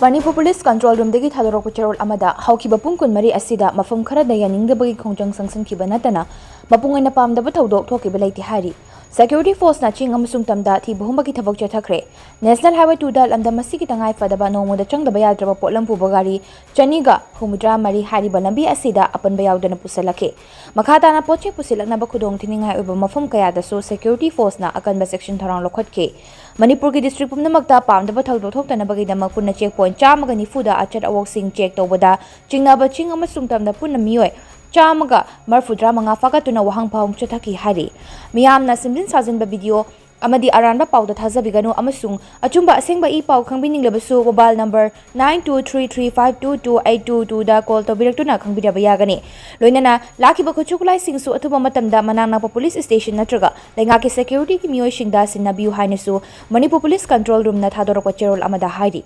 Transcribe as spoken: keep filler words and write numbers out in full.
Manipur police control ꯔꯨꯝꯗꯒꯤ ꯊꯥꯗꯣꯔꯛꯄ ꯆꯦꯔꯣꯜ ꯑꯃꯗ ꯍꯧꯈꯤꯕ ꯄꯨꯡ ꯀꯨꯟꯃꯔꯤ ꯑꯁꯤꯗ ꯃꯐꯝ ꯈꯔꯗ ꯌꯥꯅꯤꯡꯗꯕꯒꯤ ꯈꯣꯡꯖꯪ ꯆꯪꯁꯤꯟꯈꯤꯕ ꯅꯠꯇꯅ ꯃꯄꯨꯡ ꯑꯣꯏꯅ ꯄꯥꯝꯗꯕ ꯊꯧꯗꯣꯛ ꯊꯣꯛꯈꯤꯕ ꯂꯩꯇꯦ ꯍꯥꯏꯔꯤ꯫ ꯁꯦꯀ꯭ꯌꯨꯔꯤꯇꯤ ꯐꯣꯔꯁꯅ ꯆꯤꯡ ꯑꯃꯁꯨꯡ ꯇꯝꯗ ꯊꯤꯕ ꯍꯨꯝꯕꯒꯤ ꯊꯕꯛ ꯆꯠꯊꯈ꯭ꯔꯦ꯫ ꯅꯦꯁꯅꯦꯜ ꯍꯥꯏꯋꯦ ꯇꯨꯗ ꯂꯝꯗꯝ ꯑꯁꯤꯒꯤ ꯇꯉꯥꯏ ꯐꯗꯕ ꯅꯣꯡꯃꯗ ꯆꯪꯗꯕ ꯌꯥꯗ꯭ꯔꯕ ꯄꯣꯠꯂꯝ ꯄꯨꯕ ꯒꯥꯔꯤ ꯆꯅꯤꯒ ꯍꯨꯝꯐꯨꯇꯔꯥ ꯃꯔꯤ ꯍꯥꯏꯔꯤꯕ ꯂꯝꯕꯤ ꯑꯁꯤꯗ ꯑꯄꯟꯕ ꯌꯥꯎꯗꯅ ꯄꯨꯁꯤꯜꯂꯛꯈꯤ꯫ ꯃꯈꯥ ꯇꯥꯅ ꯄꯣꯠ ꯆꯩ ꯄꯨꯁꯤꯜꯂꯛꯅꯕ ꯈꯨꯗꯣꯡꯊꯤꯅꯤꯡꯉꯥꯏ ꯑꯣꯏꯕ ꯃꯐꯝ ꯀꯌꯥꯗꯁꯨ ꯁꯦꯀ꯭ꯌꯨꯔꯤꯇꯤ ꯐꯣꯔꯁꯅ ꯑꯀꯟꯕ ꯆꯦꯛꯁꯤꯟ ꯊꯧꯔꯥꯡ ꯂꯧꯈꯠꯈꯤ꯫ ꯃꯅꯤꯄꯨꯔꯒꯤ ꯗꯤꯁꯇ꯭ꯔꯤꯛ ꯄꯨꯝꯅꯃꯛꯇ ꯄꯥꯝꯗꯕ ꯊꯧꯗꯣꯛ ꯊꯣꯛꯇꯅꯕꯒꯤꯗꯃꯛ ꯄꯨꯟꯅ ꯆꯦꯛ ꯄꯣꯏꯟꯠ ꯆꯥꯝꯃꯒ ꯅꯤꯐꯨꯗ ꯑꯆꯠ ꯑꯋꯣꯛꯁꯤꯡ ꯆꯦꯛ ꯇꯧꯕꯗ ꯆꯤꯡꯅꯕ ꯆꯤꯡ ꯑꯃꯁꯨꯡ ꯇꯝꯗ ꯄꯨꯟꯅ ꯃꯤꯑꯣꯏ ꯆꯥꯝꯃꯒ ꯃꯔꯤꯐꯨꯇꯔꯥ ꯃꯉꯥ ꯐꯥꯒꯠꯇꯨꯅ ꯋꯥꯍꯪ ꯄꯥꯎꯍꯪ ꯆꯠꯊꯈꯤ ꯍꯥꯏꯔꯤ꯫ ꯃꯤꯌꯥꯝꯅ ꯁꯦꯝꯖꯤꯟ ꯁꯥꯖꯤꯟꯕ ꯚꯤꯗꯤꯑꯣ ꯑꯃꯗꯤ ꯑꯔꯥꯟꯕ ꯄꯥꯎꯗ ꯊꯥꯖꯕꯤꯒꯅꯨ ꯑꯃꯁꯨꯡ ꯑꯆꯨꯝꯕ ꯑꯁꯦꯡꯕ ꯏ ꯄꯥꯎ ꯈꯪꯕꯤꯅꯤꯡꯂꯕꯁꯨ mobile number nine two three three five two two eight two two ꯗ ꯀꯣꯜ ꯇꯧꯕꯤꯔꯛꯇꯨꯅ ꯈꯪꯕꯤꯅꯕ ꯌꯥꯒꯅꯤ꯫ ꯂꯣꯏꯅꯅ ꯂꯥꯛꯈꯤꯕ ꯈꯨꯠꯁꯨ ꯈꯨꯠꯂꯥꯏꯁꯤꯡꯁꯨ ꯑꯊꯨꯕ ꯃꯇꯝꯗ ꯃꯅꯥꯛ ꯅꯛꯄ ꯄꯨꯂꯤꯁ ꯁ꯭ꯇꯦꯁꯟ ꯅꯠꯇ꯭ꯔꯒ ꯂꯩꯉꯥꯛꯀꯤ ꯁꯦꯀ꯭ꯌꯨꯔꯤꯇꯤꯒꯤ ꯃꯤꯑꯣꯏꯁꯤꯡꯗ ꯁꯤꯟꯅꯕꯤꯌꯨ ꯍꯥꯏꯅꯁꯨ ꯃꯅꯤꯄꯨꯔ ꯄꯨꯂꯤꯁ ꯀꯟꯇ꯭ꯔꯣꯜ ꯔꯨꯝꯅ ꯊꯥꯗꯣꯔꯛꯄ ꯆꯦꯔꯣꯜ ꯑꯃꯗ ꯍꯥꯏꯔꯤ꯫